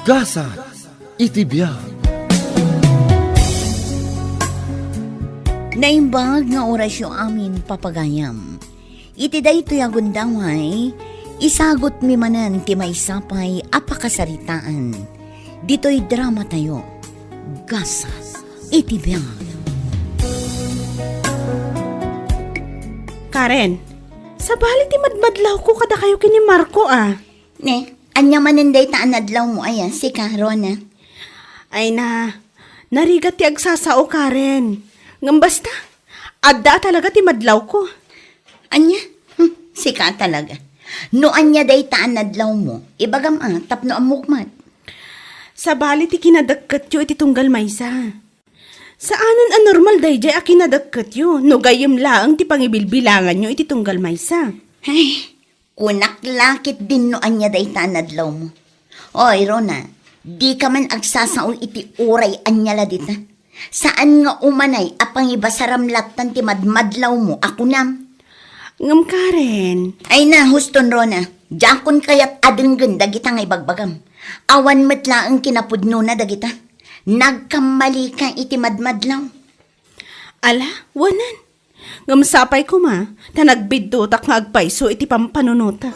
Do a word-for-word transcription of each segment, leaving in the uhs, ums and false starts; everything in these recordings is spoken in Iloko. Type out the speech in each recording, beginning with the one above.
Gasat iti biag. Naimbag nga orasyo amin, papagayam. Iti daytoy a gundaway, isagutmi manen ti maysa pay a pakasaritaan. Ditoy dramatayo, Gasat iti biag. Karen, sabali ti madmadlawko kadakayo ken ni Marco, a. Ne, ania manen dayta a nadlawmo aya, sika, Rona? Ay na, narigat ti agsasao, Karen. Ngem basta, adda a talaga ti madlawko. Ania? Hmm, sika talaga. No ania dayta a nadlawmo, ibagam a, tapno ammok met. Sabali ti kinadaketyo iti tunggal maysa. Saanen a normal daydiay a kinadaketyo no gayyem laeng ti pangibilbilanganyo iti tunggal maysa. Ay, kunak la ketdin no ania dayta a nadlawmo. Oy, Rona, dika man agsasao iti uray ania la dita. Saan nga umanay a pangibasaram lattan ti madmadlawmo a kunam. Ngem, Karen. Ay na, huston, Rona. Diakon kayat a denggen dagita nga ibagbagam. Awan met laeng kinapudnona dagita. Nagkammalika iti madmadlaw. Ala, wanan. Ngem sapay koma, ta nagbiddutak nga agpayso iti pampanunotak.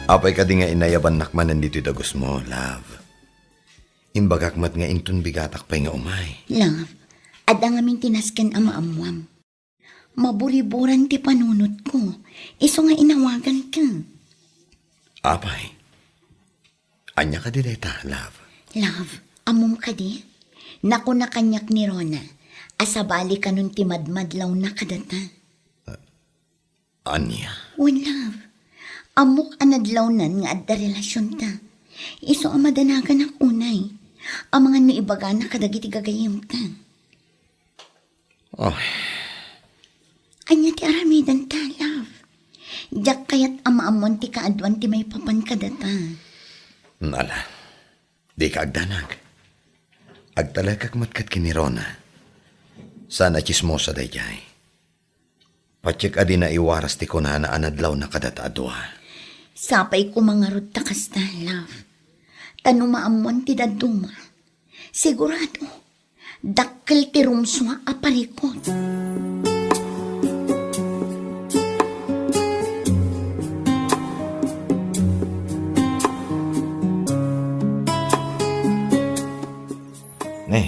Apay kadi nga inayabannak manen ditoy dagusmo, love? Imbagak met nga inton bigatak pay nga umay. Love, adda ngamin ti nasken a maammuam. Maburiburan ti panunotko, isu nga inawaganka. Apay, ania kadi dayta, love? Love, ammom kadi? Nakuna kaniak ni Rona a sabali kanon ti madmadlawna kadata. Ania? Wen, love. Ammok a nadlawnan nga adda relasionta. Isu a madanaganak unay. Amangan no ibagana kadagiti gagayyemta. Oh. Ania ti aramidenta, love? Diak kayat a maammuan ti kaaduan ti maipapan kadata. Ala, dika agdanag. Agtalekak met ket ken ni Rona. Saan a tsismosa daydiay. Patiek a di naiwaras ti kunana a nadlawna kadata a dua. Sapay koma ngarud ta kasta, love. Ta no maammuan ti dadduma, sigurado, dakkel ti rumsua a parikut. Ne,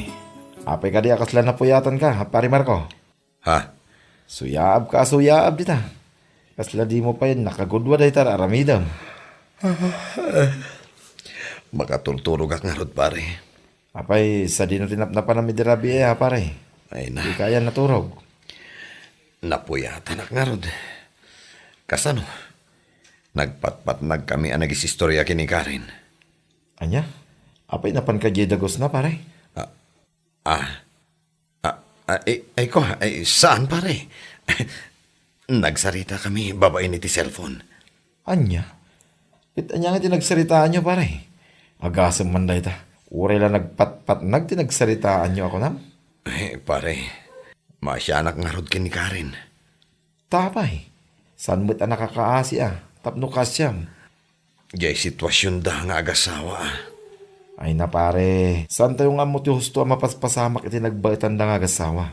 apay kadi a kasla napuyatanka, Pare Marco? Ha? Suyaabka a suyaab dita. Kasla dimo pay nakagudua dayta a aramidem. Makaturturogak ngarud, pare. Apay, sadino ti napnapanam idi rabii, a, pare? Ay na. Dika aya naturog? Napuyatanak ngarud. Kasano? Nagpatpatnagkami a nagisistorya ken ni Karen. Ania? Apay, napanka diay dagusna, pare? Ah, ah, ah, ah, ay, ay ko, ay, saan, pare? Nagsaritakami babaen iti cellphone. Ania? Ket ania nga ti nagsaritaanyo, pare? Agasem man dayta. Uray la nagpatpatnag ti nagsaritaanyo a kunam? Eh, pare, maasianak ngarud ken ni Karen. Ta apay, saan met a nakakaasi a tapno kaasiam? Diay situasionda nga agasawa a. Ay na, pare, saantayo nga ammo ti husto a mapaspasamak iti nagbaetanda nga agasawa.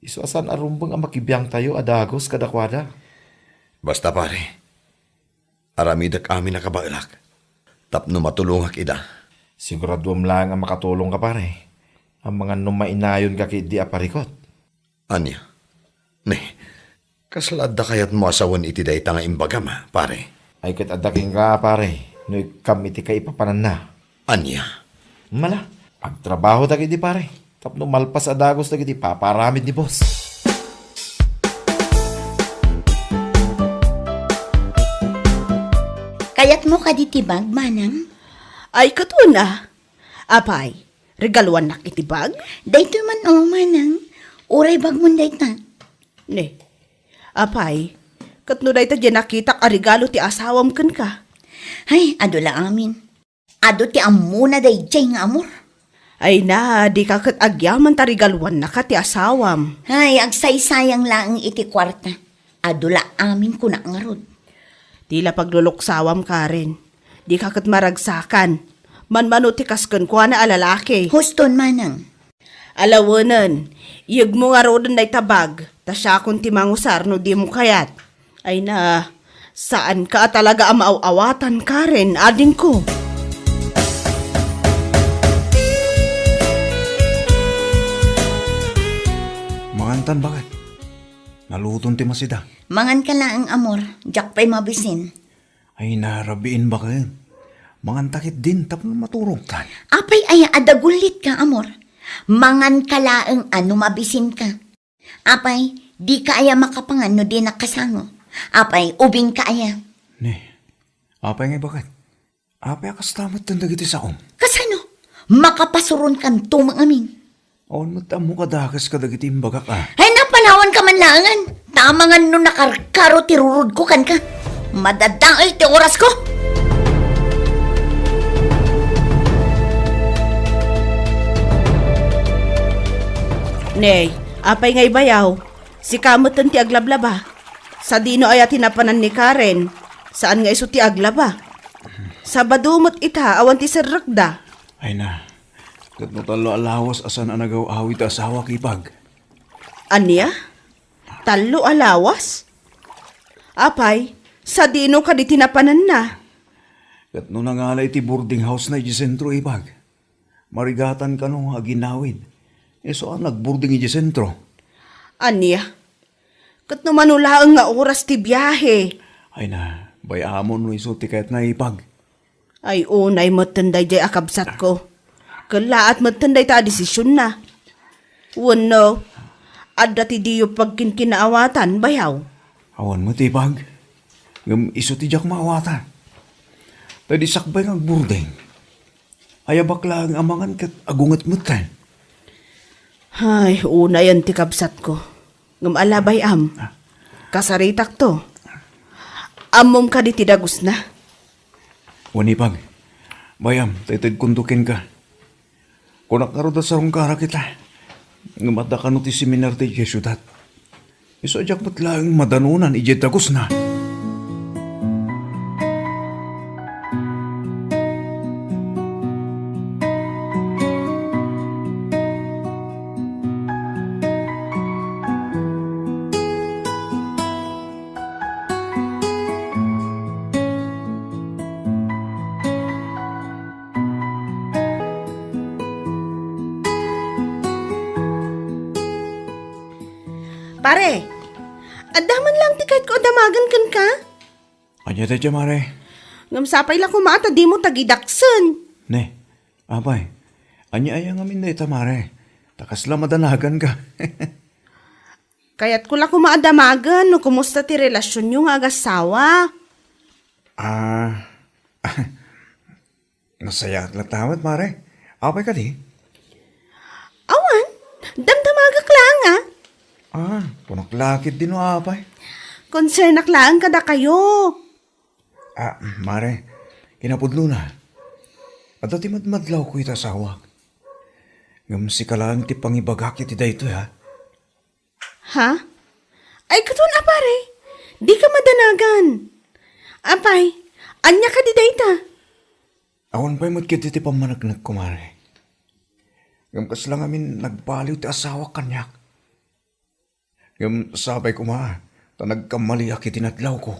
Isu a saan a rumbeng a makibiangtayo a dagus kadakuada. Basta, pare, aramidek amin a kabaelak tapno matulongak ida. Siguraduem laeng a makatulongka, pare. Amangan no mainayonka ketdi a parikut. Ania? Ne, kasla adda kayatmo a sawen iti dayta nga imbagam, pare? Ay ket adda kenka, pare, no ikkam iti kaipapananna. Ania? Mala, agtrabaho dagiti pare, tapno malpas a dagus dagiti paparamid ni boss. Kayatmo kadi ti bag, manang? Ay, ket wen a. Apay, regaluannak iti bag? Daytoy man, o, manang. Uray bagmon dayta. Ne. Apay, ket no dayta diay nakitak a regalo ti asawam kenka? Ay, adu la amin. Adu ti ammona daydiay nga amor. Ay na, dika ket agyaman ta regaluannaka ti asawam. Ay, agsaysayang laeng iti kuarta. Adu la amin kuna ngarud. Ti la pagluluksawam, Karen. Dika ket maragsakan. Manmano ti kas kenkuana a lalaki. Huston, manang. Alawenen, iyegmo ngaruden dayta bag, ta siakon ti mangusar no dimo kayat. Ay na, saanka a talaga a maaw-awatan, Karen, adingko. Mangantan, baket. Naluton ti masida. Manganka laeng, amor. Diak pay mabisin. Ay, narabiin, baket. Manganta ketdin tapno maturogtan. Apay aya a dagullitka, amor? Manganka laeng a no mabisinka. Apay, dika aya makapangan no dinak kasango? Apay, ubingka aya? Ne, apay ngay, baket? Apay a kasta metten dagiti saom? Kasano? Makapasuronkanto met ngamin. Awan met ammo kadakes kadagiti imbagak a. Ay, napalawanka man laengen. Ta amangan no nakarkaro ti rurudko kenka. Madadael ti orasko. Nay, apay ngay bayaw? Sika metten ti aglablaba. Sadino aya ti napanan ni Karen? Saan nga isu ti aglaba? Sabado met ita, awan ti serrekda. Ay na, ket no tallo a lawas a saan a nagaw-awid ti asawak, ipag. Ania? Tallo a lawas? Apay, sadino kadi ti napananna? Ket no nangala iti boarding house na iti sentro, ipag. Marigatan kano nga aginawid. Isu a nagboarding iti sentro. Ania? Ket no mano laeng nga oras ti biahe? Ay na, bay-amon no isu ti kayatna, ipag. Ay, unay metten daydiay a kabsatko. Kellaat metten dayta a desisionna. Wenno, adda ti diyo pagkinkinaawatan, bayaw? Awan met, ipag. Ngem isu ti diak maawatan. Ta idi sakbay nga agboarding, ayabak laeng a mangan ket agunget metten. Ay, unayen ti kabsatko. Ngem ala, bay-am. Ah. Kasaritakto. Ammom kadi ti dagusna? Wen, ipag. Bay-am, ta itedkonto kenka. Kunak ngarud a sarungkarak ita. Ngem adda kano ti seminar daydiay siudad. Isu a diak met laeng madanonan idiay dagusna. Pare, adda man lang ti kayatko a damagen kenka? Ania dayta, mare? Ngem sapay la koma ta dimo tagidaksen. Ne, apay, ania aya ngamin dayta, mare? Ta kasla madanaganka. Kayatko la koma a damagen no kumusta ti relasionyo nga agassawa. Ah, nasayaat latta met, mare. Apay kadi? Awan, damdamagak laeng a. Ah, kunak la ketdi no apay. Konsernak laeng kadakayo. Ah, mare, kinapudnona, adda ti madmadlawko iti asawak. Ngem sika laeng ti pangibagak iti daytoy, ha? Ha? Ay, katon a, pare. Dika madanagan. Apay, ania kadi dayta? Awan pay met ketdi ti pammaneknekko, mare. Ngem kasla ngamin nagbaliw ti asawak kaniak. Ngem sapay koma ta nagkammaliak iti nadlawko.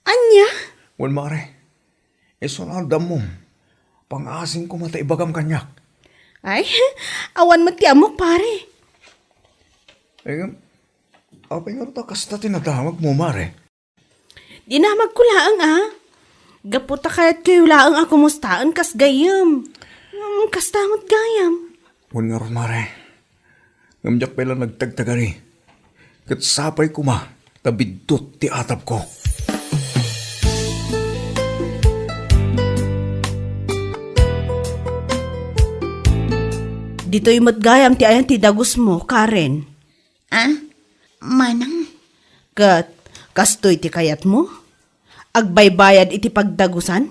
Ania? Wen, mare. Isu a addam, pangaasim koma ta ibagam kaniak. Ay, awan met ti ammok, pare. Ay, ngem, apay ngarud a kasta ti nadamagmo, mare? Dinamagko laeng a. Gapu ta kayatkayo laeng a kumustaen kas gayyem. Ngem kasta met gayam. Wen ngarud, mare. Ngem diak pay la nagtagtagari. Ket sapay koma ta biddut ti atapko. Ditoy met gayam ti ayan ti dagusmo, Karen. Ah? Manang? Ket kastoy ti kayatmo? Agbaybayad iti pagdagusan?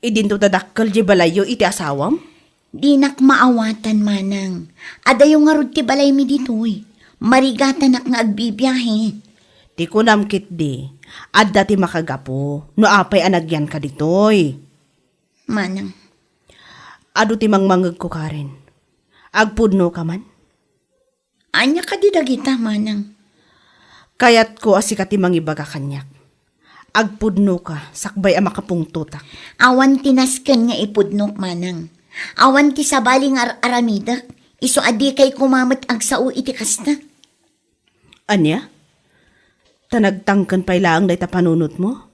Idinto ta dakkel diay balayyo iti asawam? Dinak maawatan, manang. Adayo ngarud ti balaymi ditoy. Marigatanak nga agbibiahe. Ti kunam ketdi, adda ti makagapu no apay a nagyanka ditoy. Manang. Adu ti mangmangegko, Karen. Agpudnoka man? Ania kadi dagita, manang? Kayatko a sika ti mangibaga kaniak. Agpudnoka sakbay a makapungtotak. Awan ti nasken nga ipudnok, manang. Awan ti sabali nga ar-aramidek. Isu a dikay koma met agsao iti kasta. Ania? Ta nagtangken pay laeng dayta panunotmo?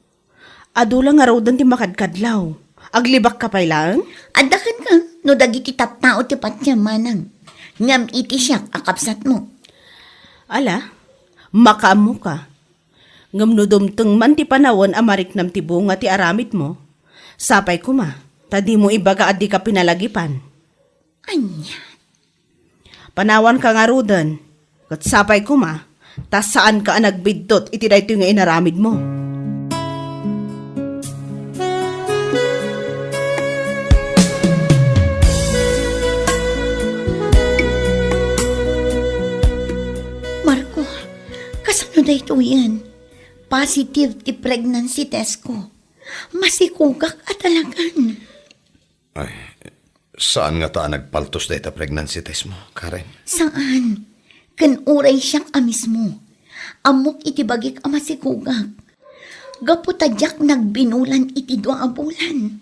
Adu la ngaruden ti makadkadlaw. Aglibakka pay laeng? Adda kenka no dagiti tattao ti patiam, manang. Ngem iti siak a kabsatmo. Ala, makaammoka. Ngem no dumteng man ti panawen a mariknam ti bunga ti aramidmo, sapay koma, ta dimo ibaga a dika pinalagipan. Ania? Panawanka ngaruden, ket sapay koma, ta saanka a nagbiddut iti daytoy nga inaramidmo. Marco, kasano daytoyen? Positive ti pregnancy test ko. Masikogak a talagan. Ay, saan ngata a nagpaltos dayta pregnancy test mo, Karen? Saan. Ken uray siak a mismo. Ammok iti bagik a masikogak. Gapu ta diak nagbinulan iti dua a bulan.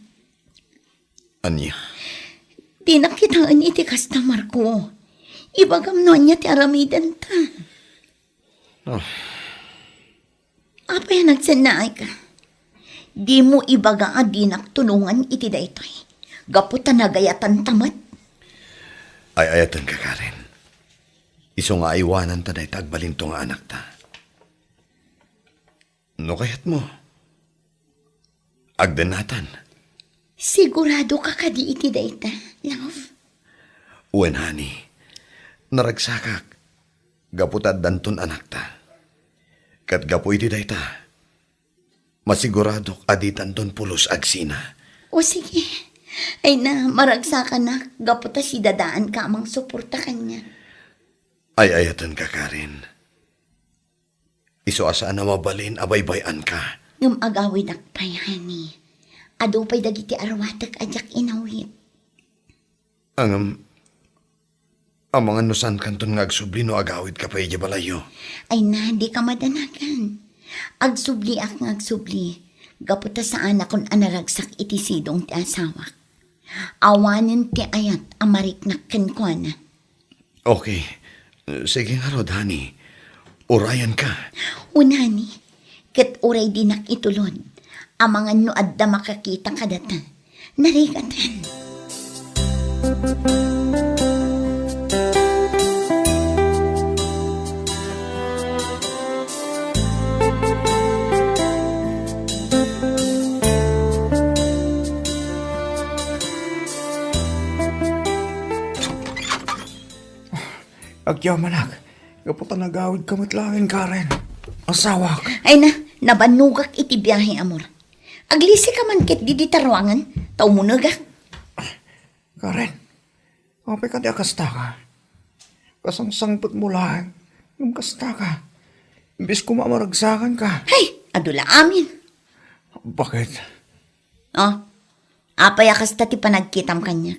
Ania? Dinak kitaen iti kasta, Marco. Ibagam no ania ti aramidenta. Ah. Apay a nagsennaayka? Dimo ibaga a dinak tulongan iti daytoy. Gapu ta nagayatanta met. Ay-ayatenka, Karen. Isu nga aywananta dayta agbalinto nga anakta. No kayatmo, agdennatan. Siguradoka kadi iti dayta, love? Wen, honey. Naragsakak. Gapu ta addanton anakta. Ket gapu iti dayta, masiguradok a ditanton pulos agsina. O sige. Ay na, maragsakanak gapu ta sidadaanka a mangsuporta kaniak. Ay-ayatenka, Karen. Isu a saan a mabalin a baybay-anka. Ngem agawidak pay, honey. Adu pay dagiti arwatek a diak inawit. Ngem, amangan no saankanton nga agsubli no agawidka pay idiay balayyo. Ay na, dika madanagan. Agsubliak nga agsubli. Gapu ta saanakon a naragsak iti sidong ti asawak. Awanen ti ayat a mariknak kenkuana. Okay. Sige ngarud, honey. Urayanka. Wen, honey. Ket uray dinak itulod, amangan no adda makakita kadata. Narigaten. Agyamanak, gapu ta nagawidka met laeng, Karen. Asawak. Ay na, nabannogak iti biahe, amor. Aglisika man ketdi dita ruangan, ta umunegak. Karen, apay kadi a kastaka? Kasangsangpetmo laeng, ngem kastaka. Imbes koma a maragsakanka. Hay, adu la amin. Bakit? Oh, apay a kasta ti panagkitam kaniak?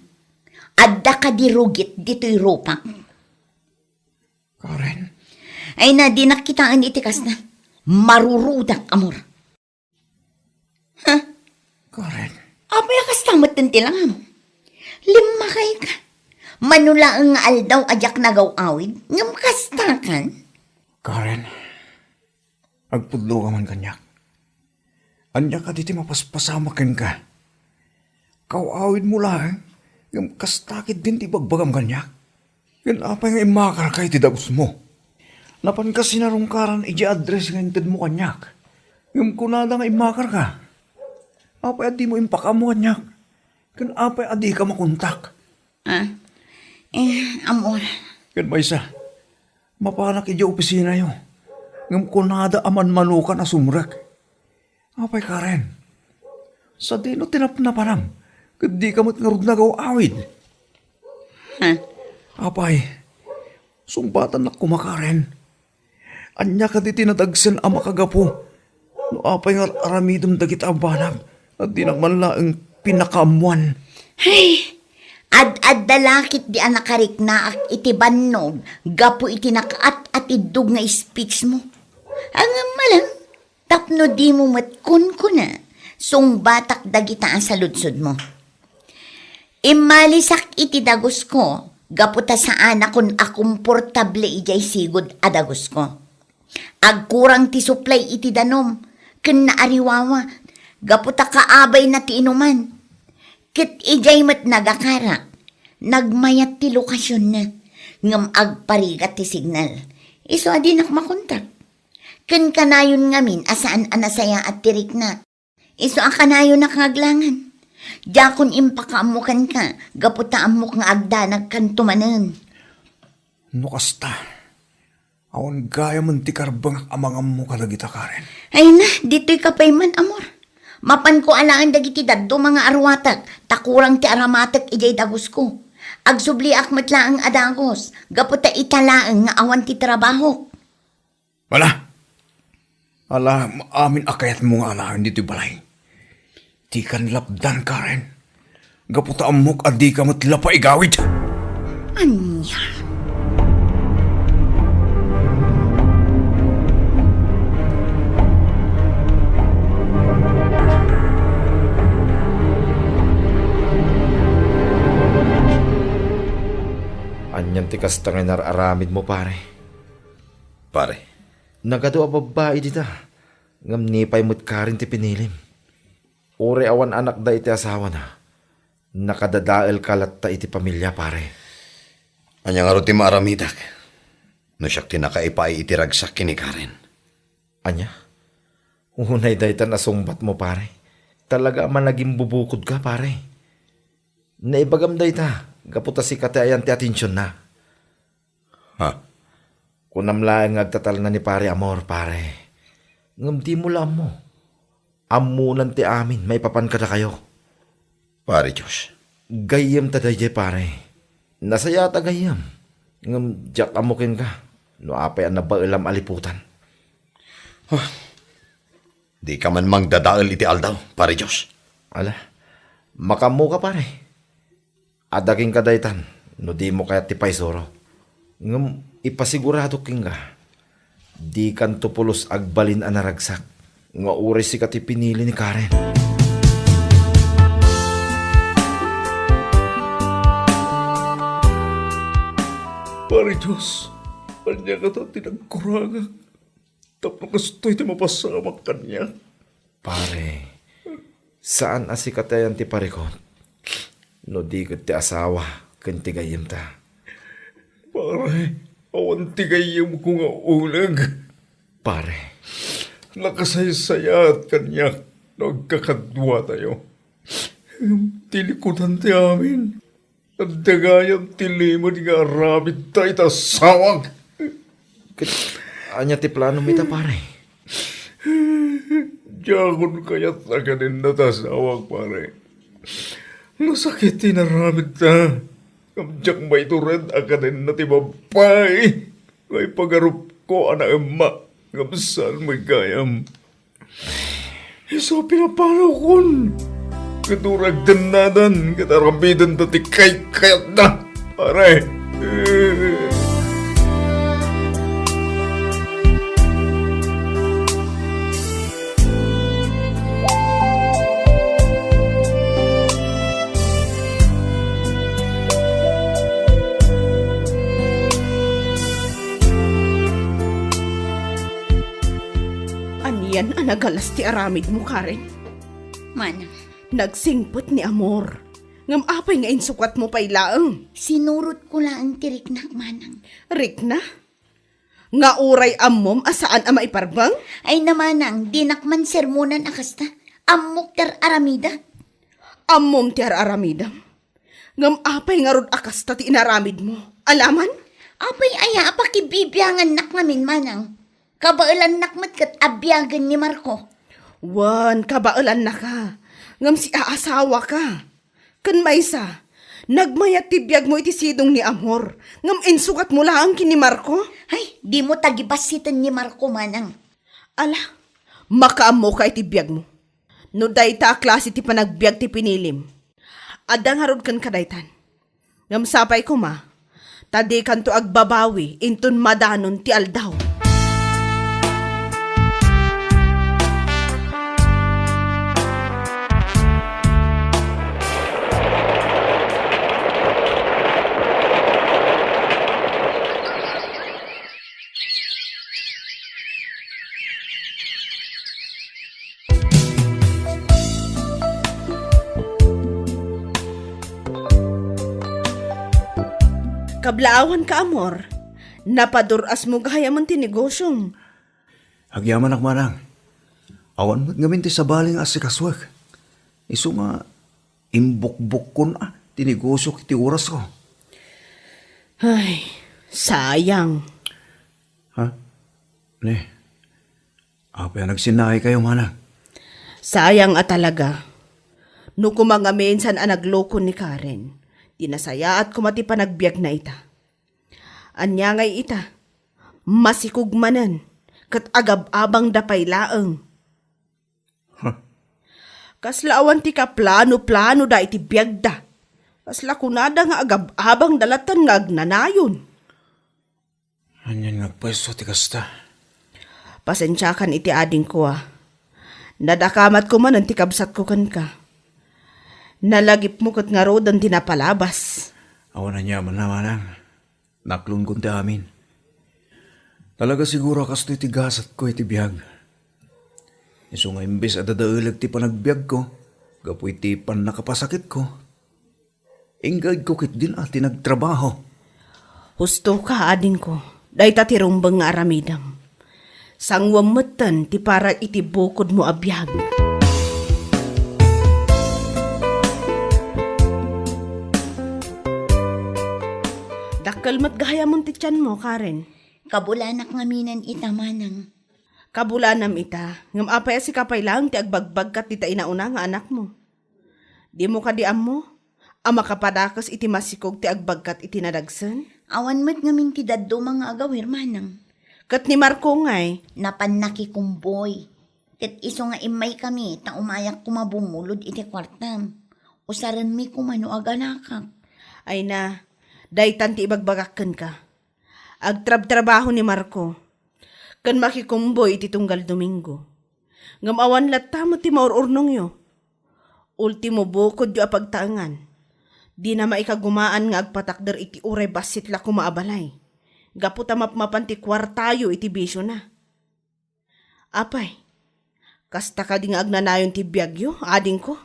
Adda kadi rugit ditoy rupak? Karen? Ay na, dinak kitaen iti kasta. Marurudak, amor. Ha? Karen? Apay a kasta met ti langam? Limmakayka. Mano laeng nga aldaw a diak nagaw-awid, ngem kastakan? Karen, agpudno ka man kaniak. Ania kadi ti mapaspasamak kenka? Kaw-awidmo laeng, ngem kasta ketdin ti ibagbagam kaniak? Ken apay nga immakarka iti dagusmo? Napanka sinarungkaran idiay address nga intedmo kaniak, ngem kunada nga immakarka. Apay a dimo impakaammo kaniak? Ken apay a dika makontak? Ah, eh, amor. Ken maysa, mapanak idiay opisinayo, ngem kunada a manmanokan a sumrek. Apay, Karen? Sadino ti napnapanam ket dika met ngarud nagaw-awid? Ha? Apay, sungbatannak koma, Karen. Ania kadi ti nadagsen a makagapu no apay nga ar-aramidem dagita a banag a dinak man laeng pinakaammoan? Ay, ad-adda la ketdi a nakariknaak iti bannog gapu iti nakaat-atiddog nga speech mo. Ngem malam, tapno dimo met kunkuna, sungbatak dagita a saludsodmo. Immalisak iti dagusko gapu ta saanakon a komportable idiay sigud a dagusko. Agkurang ti supply iti danum ken naariwawa gapu ta kaabayna ti inuman. Ket idiay met nagakarak, nagmayat ti lokasionna, ngem agparigat ti signal. Isu a dinak makontak. Ken kanayon ngamin a saan a nasayaat ti riknak. Isu a kanayonak nga aglangan. Diakon impakaammo kenka gapu ta ammok nga agdanagkanto manen. No kasta, awan gayamen ti karbengak a mangammo kadagita, Karen. Ay na, ditoy ka pay man, amor. Mapanko alaen dagiti dadduma nga aruatek, ta kurang ti aramatek idiay dagusko. Agsubliak met laeng a dagus, gapu ta ita laeng nga awan ti trabahok. Ala, ala, amin a kayatmo nga alaen ditoy balay. Dikan lapdan, Karen. Gapu ta ammok a dika met la paigawid. Ania? Anian ti kasta nga inar-aramidmo, pare? Pare. Nagadu a babbai dita, ngem ni pay met Karen ti pinilim. Uray awan anakda iti asawana, nakadadaelka latta iti pamilia, pare. Ania ngarud ti maaramidak no siak ti nakaipaay iti ragsak ken ni Karen? Ania? Unay dayta nasungbatmo, pare. Talaga a managimbubukodka, pare. Naibagam dayta gapu ta sika ti ayan ti atensionna. Ha? Kunam laeng nga agtatalna ni Pare Amor, pare. Ngem dimo la ammo. Ammonan ti amin maipapan kadakayo. Pare Dios. Gayyem ta daydiay, pare. Nasayaat a gayyem. Ngem diak ammo kenka no apay a nabaelam a liputan. Ah, dika man mangdadael iti aldaw, Pare Dios. Ala, makaammoka, pare. Adda kenka daytan no dimo kayat ti paisuro. Ngem ipasiguradok kenka, dikanto pulos agbalin a naragsak nga uray sika ti pinili ni Karen. Pare Dios, ania kata ti nagkurangak? Tapno kastoy ti mapasamak kaniak. Pare, saan a sika ti ayan ti parikut no di ket ti asawa ken ti gayyemta. Pare, awan ti gayyemko nga uleg. Pare. Nakasaysayaat kaniak no agkakaduatayo. Ngem ti likudan ti amin. Adda gayam ti limed nga aramidta iti asawak. Ket ania ti planom ita, pare? Diakon kayat a kadenna ti asawak, pare. Nasakit ti inaramidta. Ngem diak maitured a kadenna ti babbai nga ipagarupko a naemma ngem saan met gayam. Isu a pinapanawkon. Ket uray agdennadan, ket aramidenda ti kaykayatda. Pare. Anian a nagalas ti aramidmo, Karen? Manang. Nagsingpet ni Amor. Ngem apay nga insukatmo pay laeng? Sinurotko laeng ti riknak, Manang. Rikna? Nga uray ammom a saan a maiparbeng? Ay na, Manang, dinak man sermonan a kasta. Ammok ti ar-aramidak. Ammom ti ar-aramidem? Ngem apay ngarud a kasta ti inaramidmo? Alaman? Apay aya a pakibibiangannak ngamin, Manang? Kabaelannak met ket a biagen ni Marco. Wen, kabaelannaka. Ngem siaasawaka. Ken maysa, Nagmayat ti biagmo iti sidong ni Amor, ngem insugatmo laeng ken ni Marco? Ay, dimo tagibassiten ni Marco, manang. Ala, makaammoka iti biagmo. No dayta a klase ti panagbiag ti pinilim, adda ngarud kenka daytan. Ngem sapay koma, ta dikanto agbabawi inton madanon ti aldaw. Kablaawanka, Amor, napadur-asmo gayam ti negosyom. Agyamanak, manang. Awan met ngamin ti sabali nga asikasoek. Isu nga imbukbukkon a ti negosyo iti orasko. Ay, sayang. Ha? Ne, apay a nagsinnaikayo, manang? Sayang a talaga. No koma ngamin saan a nagloko ni Karen, di nasayaat koma ti panagbiagna ita. Ania ngay ita? Masikog manen, ket agab-abangda pay laeng. Huh. Kasla awan ti kaplano-planoda iti biagda. Kasla kunada nga agab-abangda latta nga agnanayon. Anian nga agpayso ti kasta? Pasensiakan iti adingko a. Nadakamatko manen ti kabsatko kenka. Nalagipmo ket ngaruden ti napalabas. Awan aniamanna, manang. Naklongkon ti amin. Talaga siguro a kastoy ti gasatko iti biag. Isu nga imbes a dadaeleg ti panagbiagko gapu iti pannakapasakitko, inggayadko ketdin a ti nagtrabaho. Husto ka, adingko. Dayta ti rumbeng nga aramidem. Sanguem metten ti para iti bukodmo a biag. Dakkel met gayamon ti tianmo, Karen. Kabulanak ngaminen ita, manang. Kabulanam ita, ngem apay a sika pay laeng ti agbagbagkat dita inauna nga anakmo? Dimo kadi ammo a makapadakes iti masikog ti agbagkat iti nadagsen? Awan met ngamin ti dadduma nga agawir, manang. Ket ni Marco ngay? Napan nakikumboy. Ket isu nga immaykami ta umayak koma bumulod iti kuartam. Usarenmi koma no agalakak. Ay na, daytan ti ibagbagak kenka. Agtrabtrabaho ni Marco ken makikumboy iti tunggal Domingo. Ngem awan latta met ti maur-urnongyo. Ultimo bukodyo a pagtaengan. Dina maikagumaan nga agpatakder iti uray bassit la koma a balay, gapu ta mapmapan ti kuartayo iti bisiona. Apay, kasta kadi nga agnanayon ti biagyo, adingko?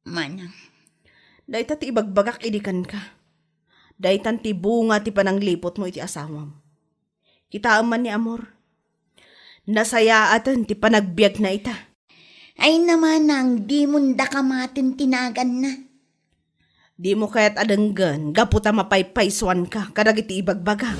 Manang. Dayta ti ibagbagak idi kenka. Daytan ti bunga ti panangliputmo iti asawam. Kitaem man ni Amor. Nasayaaten ti panagbiagna ita. Ay na, manang, dimon dakamaten ti naganna. Dimo kayat a denggen gapu ta mapaypaysuanka kadagiti ibagbaga.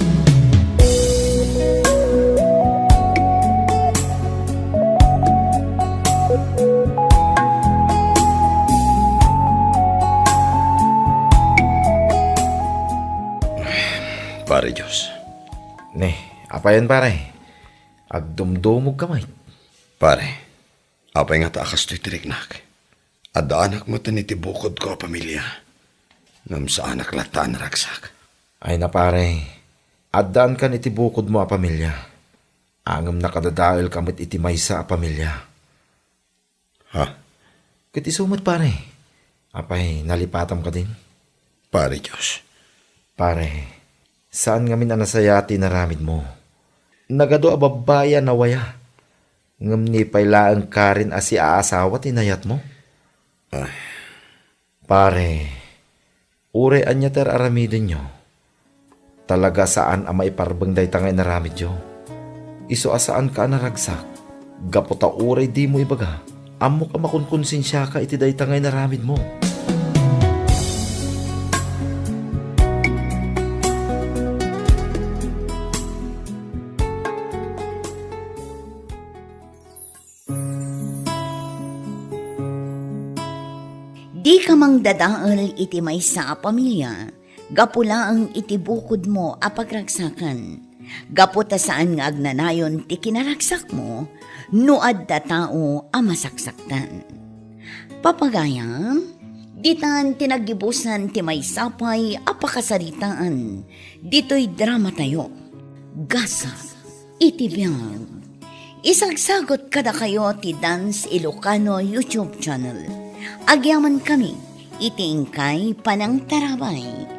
Pare Dios. Ne, apayen, pare? Agdumdumogka met. Pare, apay ngata a kastoy ti riknak? Addaanak metten iti bukodko a pamilia, ngem saanak latta a naragsak. Ay na, pare, addaankan iti bukodmo a pamilia, ngem nakadadaelka met iti maysa a pamilia. Ha? Ket isu met, pare. Apay, nalipatam kadin? Pare Dios. Pare, saan ngamin a nasayaat ti inaramidmo. Nagadu a babbai a nawaya, ngem ni pay laeng Karen a siaasawa ti nayatmo. Ay. Pare, uray ania ti ar-aramidenyo, talaga saan a maiparbeng dayta nga inaramidyo. Isu a saanka a naragsak, gapu ta uray dimo ibaga, ammok a makonkonsensiaka iti dayta nga inaramidmo. Dika mangdadael iti maysa a pamilia gapu laeng iti bukodmo a pagragsakan. Gapu ta saan nga agnanayon ti kinaragsakmo no adda tao a masaksaktan. Papagayam, ditan ti naggibusan ti maysa pay a pakasaritaan ditoy dramatayo, Gasa iti Biag. Isagsagut kadakayo ti Dance Ilocano YouTube channel. Agyamankami iti inkay panangtarabay.